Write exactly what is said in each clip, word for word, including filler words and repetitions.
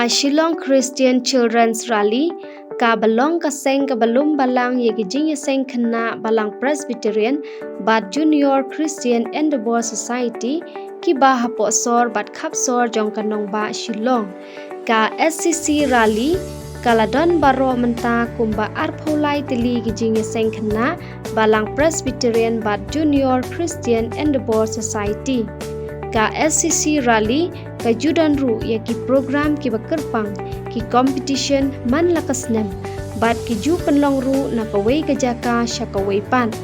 Shillong Christian Children's Rally, kaba long ka seng kaba lum balang ïa ki jingïaseng khynnah balang Presbyterian bad Junior Christian Endeavour Society, kiba hapoh sor bad khap sor jong ka nongbah Shillong. Ka S C C Rally ka la don baroh mynta kumba arphew lai tylli ki jingïaseng khynnah balang Presbyterian bad Junior Christian Endeavour Society. Ka S C C Rally ka ju don ruh ïa ki program kiba kyrpang, ki competition man la ka snem, bad ki ju pynlong ruh na kawei ka jaka sha kawei pat.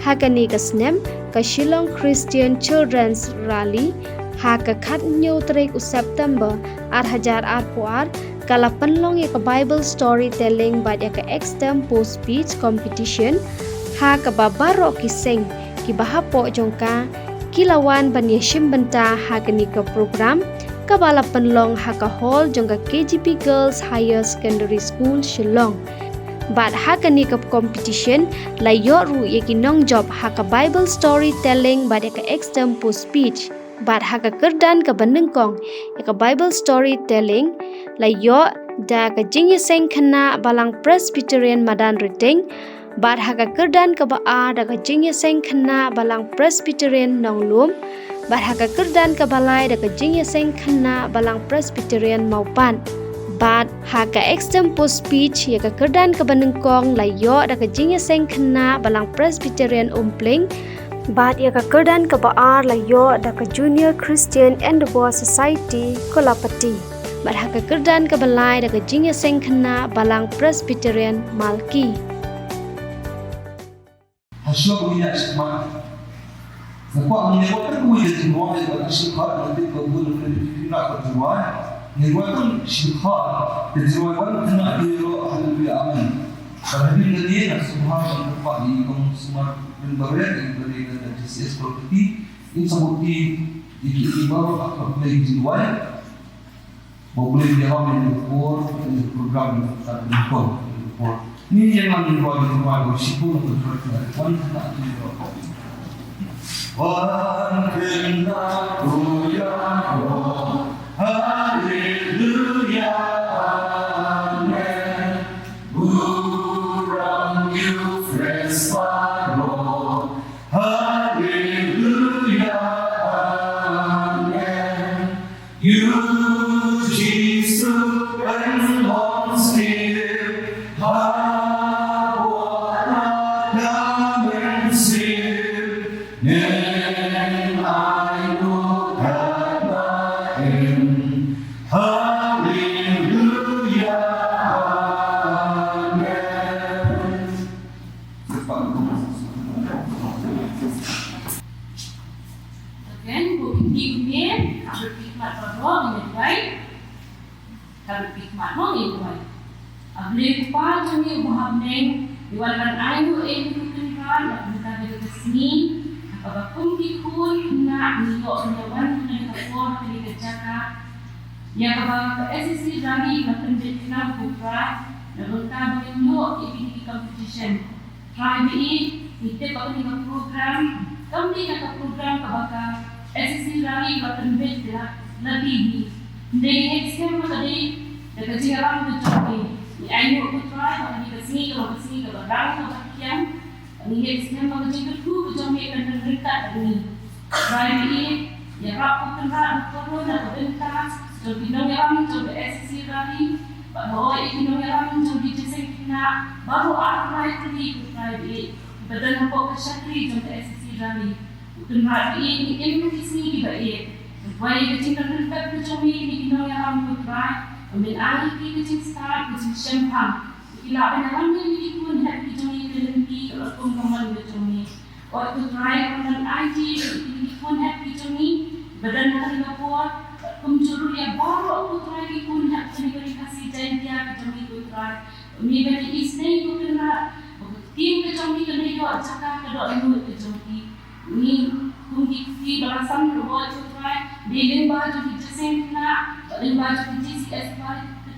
Ha kane ka snem, ka Shillong Christian Children's Rally, ha ka khathynñiew tarik u September ar hajar arphew ar, ka la pynlong ïa ka Bible storytelling bad ïa ka extempore speech competition, ha kaba baroh ki seng kiba hapoh jong ka ki la wan ban ïashim bynta ha kane ka program, kaba la pynlong ha ka hall jong ka K G P Girls Higher Secondary School, Shillong. Bad ha kane ka competition la ïoh ruh ïa ki nongjop ha ka Bible storytelling bad ïa ka extempore speech. Bad ha ka kyrdan kaba nyngkong ïa ka Bible storytelling la ïoh da ka jingïaseng khynnah balang Presbyterian Madan Rting. Bad ha ka kyrdan kaba ar da ka jingïaseng khynnah balang Presbyterian Nonglum. Bad ha ka kyrdan kaba lai da ka jingïaseng khynnah balang Presbyterian Mawpat. Bad ha ka extempore speech ïa ka kyrdan kaba nyngkong la ïoh da ka jingïaseng khynnah balang Presbyterian Umpling. Bad ïa ka kyrdan kaba ar la ïoh da ka Junior Christian Endeavour Society, Kolapati. Bad ha ka kyrdan kaba lai da ka jingïaseng khynnah balang Presbyterian Malki. Hashwa ko ina shikma. Nakwa ngi ne wata ko ina jinwa ne wata shikha na te ko bu ne ne na ko jinwa. Ngi wata shikha te jinwa wata na iro. Hallelujah, amen. Barabin ne na subha shikha ni kong sumar bin bare ni bare na G C S property. In sabuti di ki iba apa play jinwa. Ba u Blei u ïalam ïa ngi por, ïa ngi program ïa ngi por. Ngi ïa ngan ngi por, ngi por, ngi shipor, ngi por, ngi por, ngi por. Wan kynda u ïaroh, haleluya, amen. Burom ïa u Khrist baroh, haleluya, amen. Ïa u Jisu pynlong sniew, ha bor na ka mynsiem, ngin ai nguh katba im. Haleluya, amen. Again, ko kynti kumne, ka bit khmat baroh, ngin ïa duwai. Ka bit khmat baroh, ngin ïa duwai. A Blei Kpa jong ngi uba ha bneng, ngi wan ban ai nguh ïa ngi Kynrad, na ka bynta kane ka sngi, ha kaba kum ki khun khynnah ngi ïoh ban ïa wan ha kane ka por, ha kane ka jaka. Ïa kaba ka S C C Rally ka pynbeit khnang, ko Trai, na ka bynta ba ngin ïoh ïa kine ki competition. Trai ba ïeit, ngi tip ba kane ka program, kam dei ka program kaba ka S C C Rally ka pynbeit la, la dei hi. Ngi dei ngi ngeit skhem ba ka dei da ka jingïalam ka jong phi. Ngi ainguh ko Trai ba kane ka sngi ka long ka sngi kaba rang kaba khia. Ngi ngeit skhem ba ka jingkyrkhu ka jong me kan nang ryngkat bad ngi. Trai ba ïeit, ïarap ko Kynrad ba ka roi na ka bynta jong ki nongïalam jong ka S C C Rally, bad hooid ïa ki nongïalam jong ki jingïaseng khynnah baroh arphew lai tylli, ko Trai ba ïeit, kiba don hapoh ka shakri jong ka S C C Rally. Ko Kynrad ba ïeit, ngi im ha ki sngi kiba ïeit. Ngi duwai ïa ka jingkyrkhu ka jong me ïa ki nongïalam, ko Trai, ba men ai ïa ki ka jingstad, ka jingshemphang, ba kin lah ban ïalam ïa ki khun hep ki jong ngi ha ka lynti kaba kum ka mon ka jong me. Oi ko Trai, khublei ïa ki khun hep ki jong ngi ba don ha kane ka por, kumjuh ruh ïa baroh ko Trai ki khun hep kane ka Ri Khasi Jaiñtia ki jong ngi ko Trai. Me ban ïa isynei ko Kynrad ba ka ktien ka jong ngi kan ïoh jaka ka dohnud ka jong ki. Ngi kum ki kti ba la sam ruh ko Trai, dei lyngba jong ki jingïaseng khynnah, lyngba jong ki G C S ba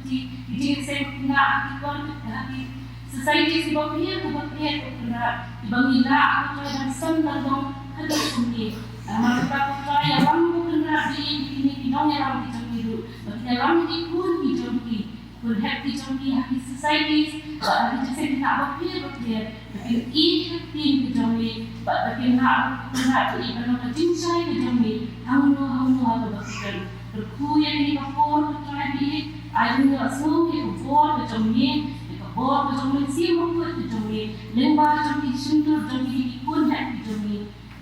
ki, ki jingïaseng khynnah ha ki kor, ha ki society kiba pher kiba pher ko Kynrad, kiba ngi lah ko Trai ban san ban long haduh kumne. Namar kata ko Trai, ïalam ko Kynrad ïa kine ki nongïalam ki jong ngi ruh. Ba ki ïalam ïa ki khun ki jong ki, khun hep ki jong ki ha ki societies bad ha ki jingïaseng khynnah bapher bapher, ba kin ïeit ïa ka ktien ka jong me bad ba kin hap, kin hap ïa ka jingshai ka jong me ha uno ha uno ha kaba ki don. Kyrkhu ïa kane ka por, ko Trai ba ïeit, ai ba ngin ïohsngew ïa ka bor ka jong me, ïa ka bor ka jong me, Mynsiem Bakhuid ka jong me lyngba jong ki shyntur jong ki, ki khun hep ki jong me.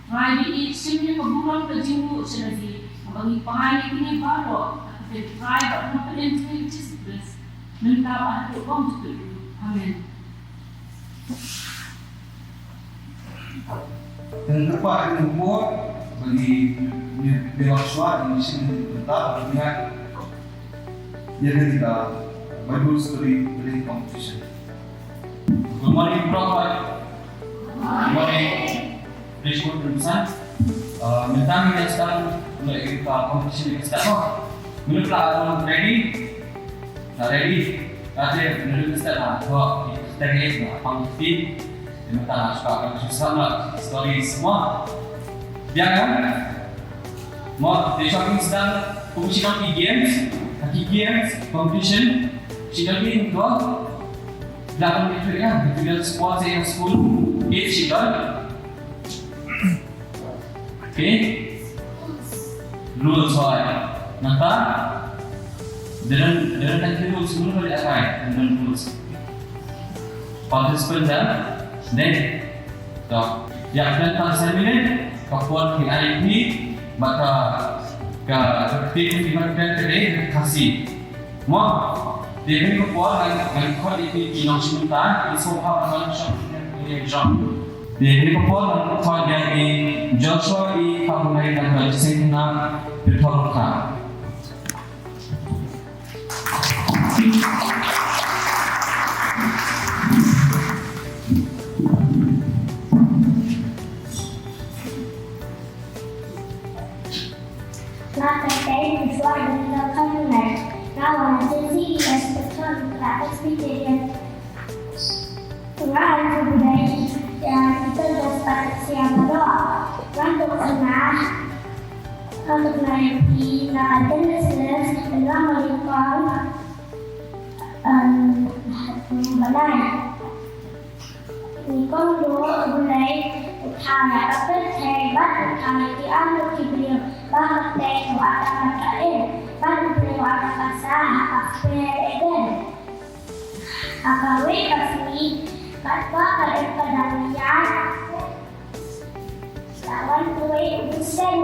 Trai ba ïeit, shim ïa ka burom ka jingmut sha lade, haba ngi phai ïa kine baroh ha ka kyrteng Trai bad Nongpynim jong ngi Jisu Khrist, mynta bad haduh bymjukut. Amen. Te ngi kyrpad ïa ka por ba ngi, ngi, ngi ïa shwa, ngi shim ïa ka bynta ba ngi ïa, ïa ka Bible story reading competition. Good morning, Prophet. Good morning. Richmond Crimson. Uh, mynta ngi ïa start ïa ka competition ïa ka start. Mynta la ready. Dah ready. Dah ready. Mynta start lah. Ho, kita ke lah pang team. Mynta lah suka kan susah lah. Story semua. Biar kan? Mo, te shwa kin sdang kum shibun ki games, ki games, competition, shibun ki games ko. Dah kan gitu ya, gitu ya, sports ya, school, games shibun. Okay? Rules hoi. Nangta? Deren, deren kan rules, rules balik akai, deren rules. Participant dan, then, to. Ïa, kren tang san minit, ka por ki ai phi, bad ka, ka, ka ktien ki ban kren ka dei Khasi. Mo, dei ka por ngan, ngan khot ïa phi ki nongshim bynta, ki sngewbha ban shong, ki jong. Dei ka por ngan khot ïa i Joshua i Khabulai na ka jingïaseng khynnah Pyrthok Rangkhap. Nga kyrteng Joshua Daniel Khamnai. Nga wan na J C E S Pyrthok Rangkhap Presbyterian. Nga ai khublei ïa kita ki paid sia baroh. Nga duk kyrpad, nga duk kyrpad ïa phi na Genesis, nga mari kong, em, balai. Nyngkong ruh U Blei u thaw ïa ka pyrthei bad u thaw ïa ki arngut ki briew ba kyrteng U Adam bad ka Eve. Bad U Blei u artatien ha ka kper Eden. Ha kawei ka sngi katba ka Eve ka dang ïaid, la wan uwei u bseiñ.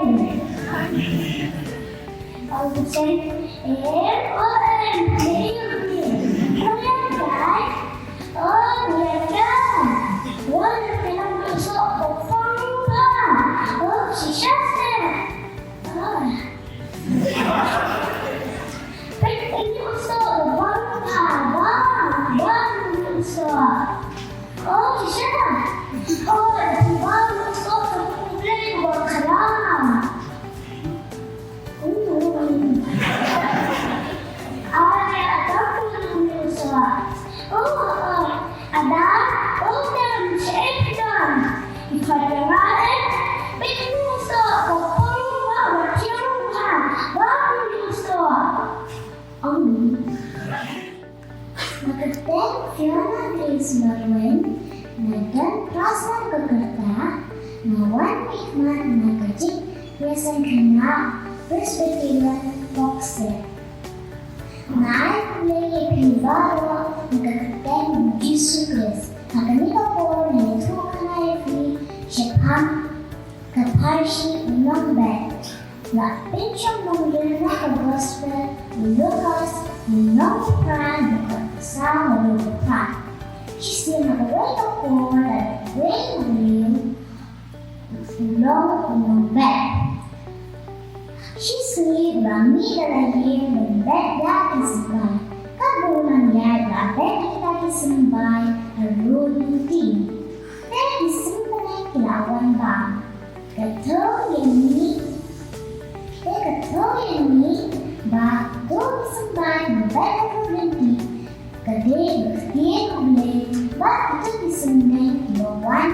U bseiñ, em, o em, dei u bseiñ. Ngan ïaid kai? O, ngan ïaid kai? Wan, ngan ïaid soh, ko pang pa. O, shisha te. O. Peit, ngan ïaid soh, ko pang pa, bang, bang, ngan ïaid soh. O, shisha. O, bang, ngan ïaid soh, ko pang pa, bang. Nga kyrteng Fiona Grace Marwein, nga don phra snem ka rta, nga wan mihkhmat na ka jingïaseng khynnah Presbyterian Boxer. Nga ai khublei ïa phi baroh na ka kyrteng U Jisu Khrist. Ha kane ka por nga ïathuhkhana ïa phi shaphang ka pharshi U Nongbet. La pynshong nongrim na ka Gospel u Lukas, lynnong phra, dkhot saw haduh phra. Shisien ha kawei ka por la don uwei u briew u long u nongbet. Shisngi u la mih da la ïing ban bet ïa ki symbai. Katba u nang ïaid la bet ïa kita ki symbai ha rud lynti. Te ki symbai ki la wan bam. Ka thew ïa ngi, te ka thew ïa ngi ba to ki symbai ngi bet ha rud lynti ka dei ka ktien U Blei, bad kito ki symbai kiba wan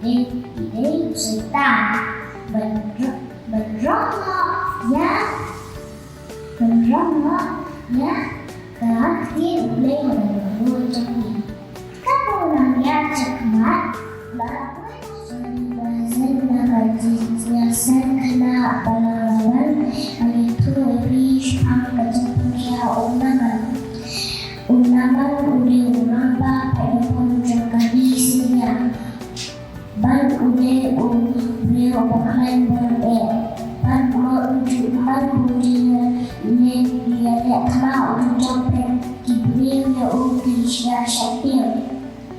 dei, ki dei u Soitan. Ban ro-, ban rong noh ïa, ban Ïa ka ktien U Blei ha ka jingmut jong ngi. Katba u nang ïaid shakhmat, ba la poi na ka jingïaseng khynnah ba la wan, ngan ïathuh ïa phi shaphang ka jingpynïaid u Naaman. U Naaman u dei u rangbah paidbah jong ka ri Syria. Bad u dei u briew uba khlaiñ bor eh. Bad mo u ju man u ju leh ïa leh thma u ju jop peit ki briew ïa u ki shia shaphrang.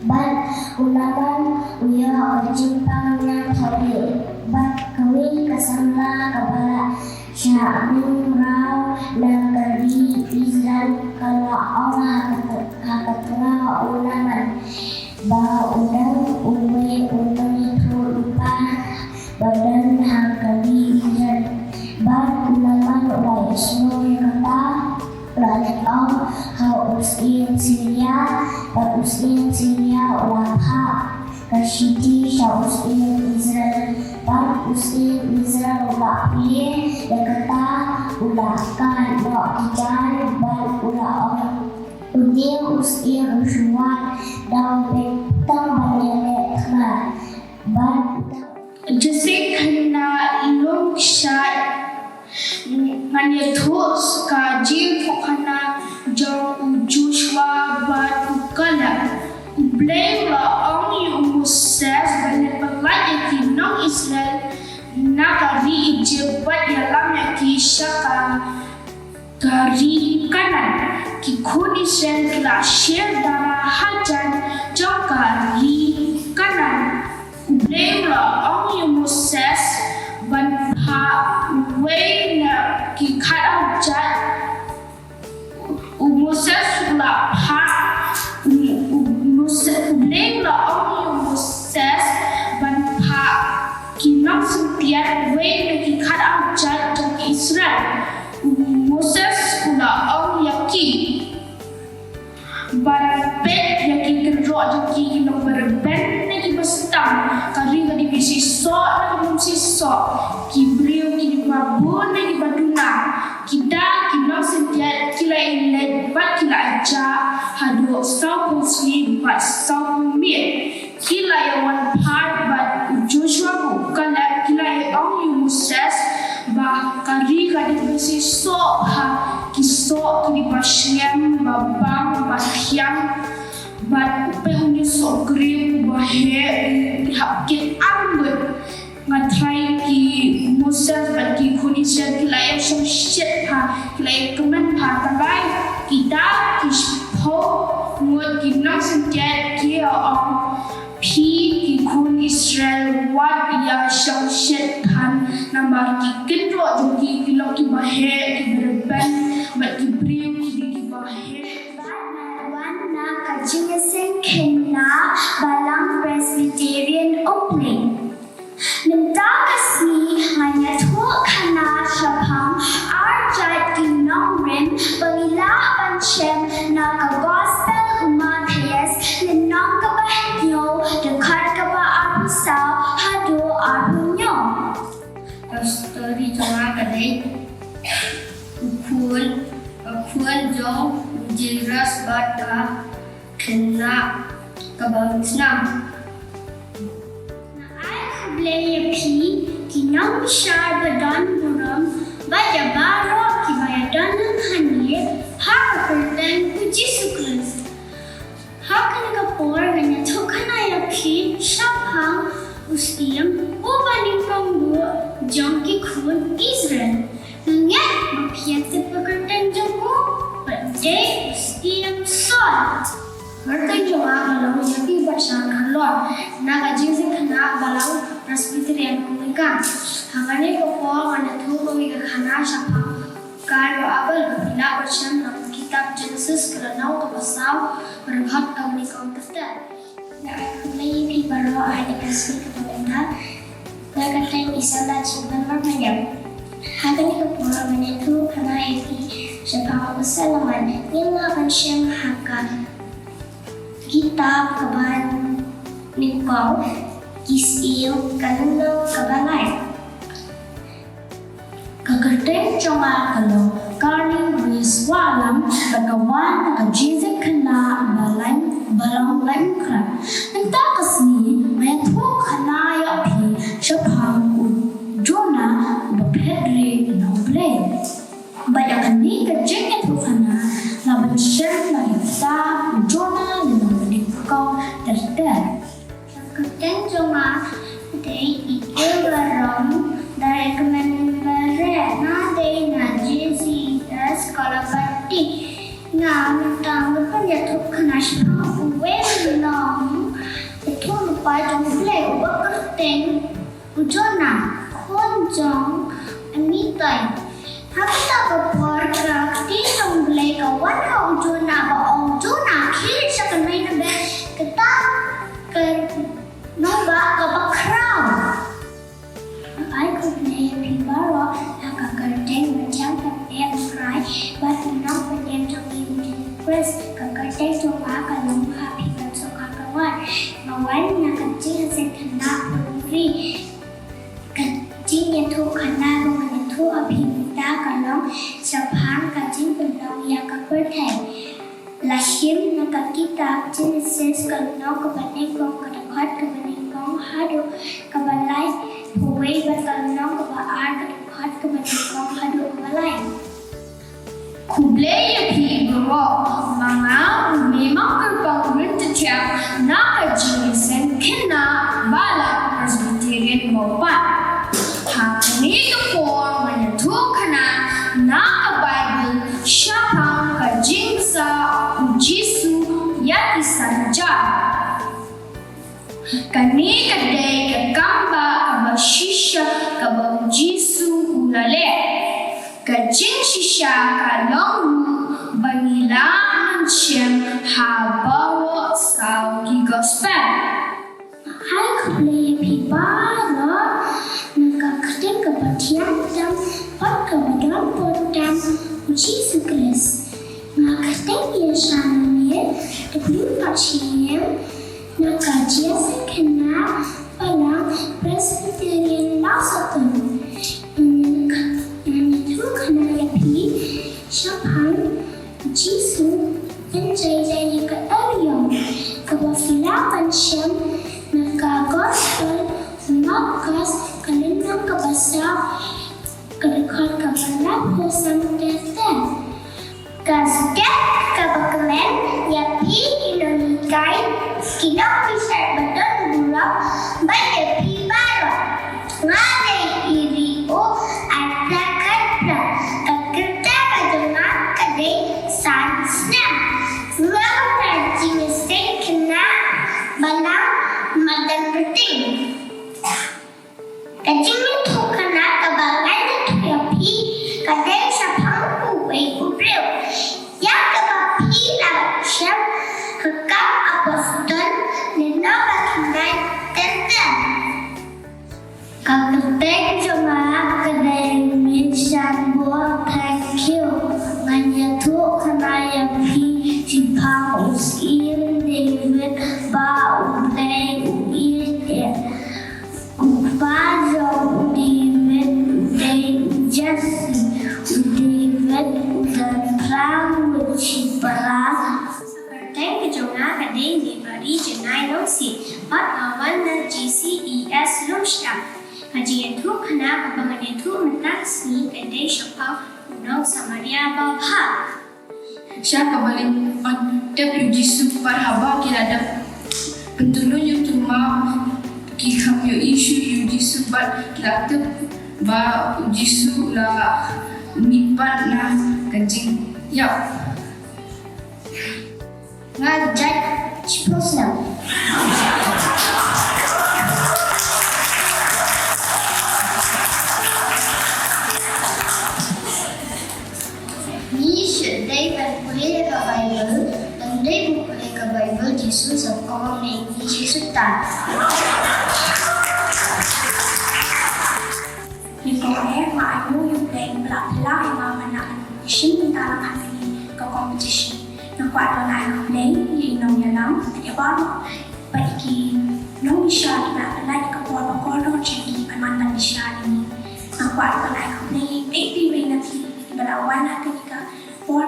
Bad u Naaman u ïoh ka jingpang ñiangthoh eh. Bad kawei ka samla kaba la shah ring raw na ka ri Israel ka la ong ha ka, ha ka tnga u Naaman ba u dang uwei u nongïathuhlypa ba don ha ka ri Israel. Bad u Naaman u la ïohsngew ïa kata, u la leit ong ha u syiem Syria, bad u syiem Syria u la phah ka shithi sha u syiem Israel. Bad u syiem Israel u la pule ïa kata, u la kait noh ki jaiñ bad u la ong, une u syiem u shu wad da u beit tang ban ïaleh thma. Bad u tang. Jingïaseng khynnah lum shai. Ngan ïathuh ka jingïathuhkhana jong u Joshua bad u Kaleb. U Blei u la ong ïa u Moses ban leit pyllait ïa ki nong Israel na ka ri Ijipt bad ïalam ïa ki sha ka, ka ri Kanaan. Ki khun Israel ki la sher dara hajan jong ka ri Kanaan. U Blei u la ong ïa u Moses ban phah uwei na ki khatar jait. U Moses u la phah, u, u Moses, u Blei u la ong ïa u Moses ban phah ki nongsyntiat uwei na ki khatar jait jong ki Israel. U Moses u la ong ïa ki ban peit ïa ki kynroh jong ki, ki long ba rben ne ki ba stang, ka ri ka dei ban shisha ne ka bym shisha, ki briew ki dei ba bun ne ki ba duna. Kita ki nongsyntiat ki la ïaleit bad ki la ïaid haduh sawphew sngi bad sawphew miet. Ki la ïawan phai bad u Joshua bad u Kaleb ki la ïa ong ïa u Moses ba ka ri ka dei ban shisha ha ki soh ki dei ba sngem, ba bang, ba thiang. Bad u peit une u soh grep uba heh, u hap kit ar ngut. Nga tharai ki Moses bad ki khun Israel ki la ïa shongshit bha, ki la ïa kmen bha, tangba kita ki shiphew ngut ki nongsyntiat ki ïa ong, phi ki khun Israel wat ïa shongshit khan, namar ki kynroh jong ki ki long kiba heh, kiba rben, bad ki briew ki dei kiba heh. Bad ngan wan na ka jingïaseng khynnah Balang Presbyterian Umling. Mynta ka sngi ngan ïathuhkhana shaphang ar jait ki nongrim ba ngi lah ban shem na ka Gospel u Mathaios, lynnong kaba hynñiew, dkhot kaba arphew saw haduh arphew hynñiew. Ka story jong nga ka dei u khun, ka khun jong u Jairus bad ka khynnah kaba snam. Nga ai khublei ïa phi ki nongshai ba don burom bad ïa baroh kiba ïa don hangne ha ka kyrteng u Jisu Khrist. Ha kane ka por ngan ïathuhkhana ïa phi shaphang u syiem uba nyngkong ruh jong ki khun Israel. Nga ngeit ba phi ïa tip ka kyrteng jong u, bad u dei u syiem Saul. Kyrteng jong nga ka long Ïapi Batshah Kharlor, na ka jingïaseng khynnah Balang Presbyterian Umling. Ha kane ka por ngan ïathuh ïa ka khana shaphang Kain bad Abel, ba phi lah ban shem na ka kitab Genesis ka lynnong kaba saw, ba dkhot kaba nyngkong ter ter. Nga ai khublei ïa phi baroh ha kane ka sngi kaba mynta. Nga kyrteng Isanda Jingpynmar Manyam. Ha kane ka por ngan ïathuhkhana ïa phi shaphang u Solomon. Ngin lah ban shem ha ka kitab kaba nyngkong Ki Syiem ka lynnong kaba lai. Ka kyrteng jong nga ka long Karni Sngewbha lang ba ka wan na ka jingsngewkhynnah ba long, ba long laitkhreh. Mynta ka sngi nga ïathuh khana ïa phi shaphang u Jonah uba phet ri na U Blei. Bad ïa kane ka jingïathuh khana la ban shem na ka kitab u Jonah lynnong ba nyngkong ter ter. Ka kyrteng jong nga dei Eva Rong, dei kmen Baret, nga dei na J C E S Kolabati. Nga mynta nga pynïathuh khana shaphang uwei u nongïathuhlypa jong U Blei uba kyrteng u Jonah, khun jong Amittai. Ha kata ka por ka ktien jong U Blei ka wan ha u Jonah, ba ong, Jonah, khie sha kane, namar kata ka nongbah kaba khraw. Ai khublei ïa phi baroh ha ka kyrteng ba thiang, ka kyrteng U Trai bad u Nongpynim jong ngi U Jisu Khrist. Ka kyrteng jong nga ka long ha phi ban suk ha ka wan. Nga wan na ka jingsngewkhynnah pynri. Ka jingïathuh khana ba ngan ïathuh ha phi mynta ka long shaphang ka jingpynlong ïa ka pyrthei. La shim na ka kitab Genesis ka lynnong kaba nyngkong ka dkhot kaba nyngkong haduh kaba laiphew wei bad ka lynnong kaba ar ka dkhot kaba nyngkong haduh kaba lai. Khublei ïa phi baroh, ma nga u Mei Mawkyrpang Ryntathiang na ka jingïaseng khynnah Balang Presbyterian Mawpat. Ha kane ka por ngan ïathuh khana na ka Baibl shaphang ka jingksa u Jisu ïa ki san hajar. Kane ka dei ka kambah kaba shisha kaba u Jisu u la leh. Ka jingshisha ka long ruh ba ngi lah ban shem ha baroh saw ki gospel. Ai khublei ïa phi baroh, na ka kyrteng kaba thiang tam bad kaba don bor tam, U Jisu Khrist. Nga kyrteng ïa Shanamir W. Patshiang, na ka jingïaseng khynnah Balang Presbyterian Lawsohtun. Ngan ïathuh khana ïa phi shaphang Jisu, pynjai jai ïa ka eriong, kaba phi lah ban shem na ka Gospel Markos ka lynnong kaba saw ka dkhot kaba laiphew san ter ter. Ka step kaba kmen ïa phi ki nonghikai, ki nongpynshai ba don burom, bad ïa phi baroh. Nga dei Iri U Atta Khatphra, ka kyrteng ka jong nga ka dei San Snem. Nga wanrah jingïaseng khynnah Balang madan pyrthei. Ka jingïathuh khana kaba ngan ïathuh ïa phi ka dei shaphang uwei u briew ïa kaba phi lah ban shem ha ka Kam Apostol lynnong ba khyndai ter ter. Ka kyrteng jong nga ka dei Mynsiem Bor Thangkhiew. Ngan ïathuh khana ïa phi shaphang u syiem David ba U Blei u ïeit ïa u. U kpa jong u David u dei u Jesse. U David u don phra ngut shipara. Ka kyrteng ka jong nga ka dei Mary Jenai Nongsiej bad nga wan na J C E S Lumshyiap. Ka jingïathuh khana kaba ngan ïathuh mynta ka sngi ka dei shaphang u nong Samaria babha. Sha kaba lyngngoh tep ïa u Jisu, pat haba ki la dep pyntyllun ïa u tumor, ki kham ïohi shuh ïa u Jisu bad ki la tip ba u Jisu u la mihpat na ka jingïap. Nga jait shiphew snem. Ngi shu dei ban pule ka Baibl, ban dei ban pule ka Baibl, Jisu sa kawang ne ngi shu tan. Ngi ko eh ma anu yu play pla pla ema mana shim tala kami ka competition. Nga kwah ban ai khublei ïa i nongïalam ïa baroh bad ïa ki nongbishar kiba la pynlait ka por ba kordor jong ki ban wan ban bishar ïa ngi. Nga kwah ban ai khublei ïa i baby Reina T ba la wan ha kane ka por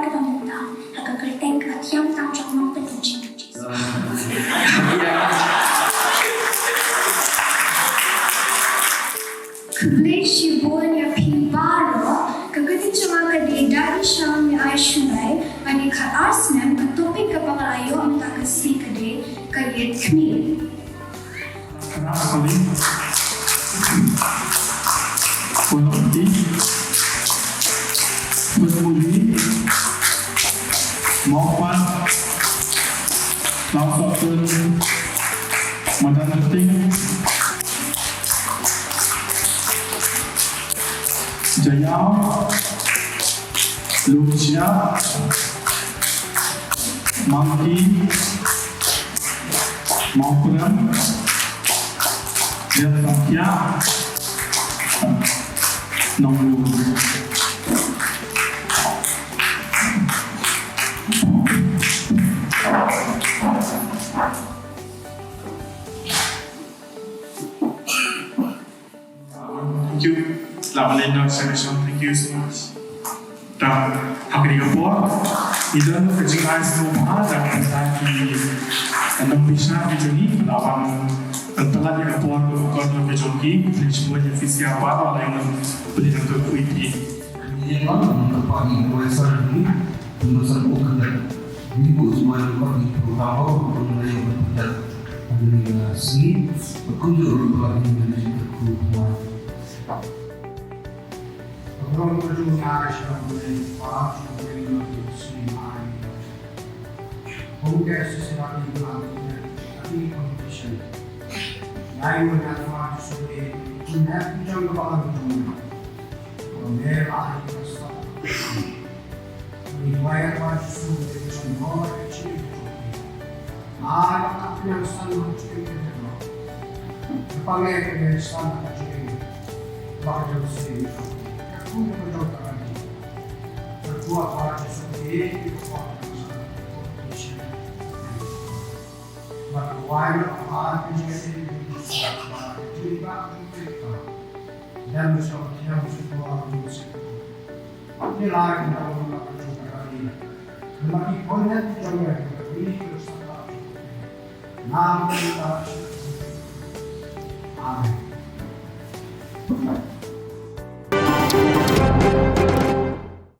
Kali. Kuala Peti. Phetmuli. Mawpat. Lawsohtun. Madanrting. Jaïaw. Lungsiah. Mangki. Mawprem. Riat Samkiah. Nonglun. Thank you. Lawlena Shanashon, thank you so much. Tang ha kane ka por, ngi don ka jingai sngewbha da ka bynta ki nongbishar ki jong ngi ba la wan pynpaw ïa ka por ka por ka jong ki, ki pynshoi ïa phi sha ba la ïa ngi pynlong ka khuid phi. Ngi wan pynpaw ïa ka por ka jong ngi. Pyndonkam u khyndiat. Ngi buh jingmut ïa u khyndiat, u khyndiat. Ïa u khyndiat. Ïa u khyndiat. Ïa u khyndiat. Home care system, competition. Ïa u khyndiat, ïa u khyndiat. Amen.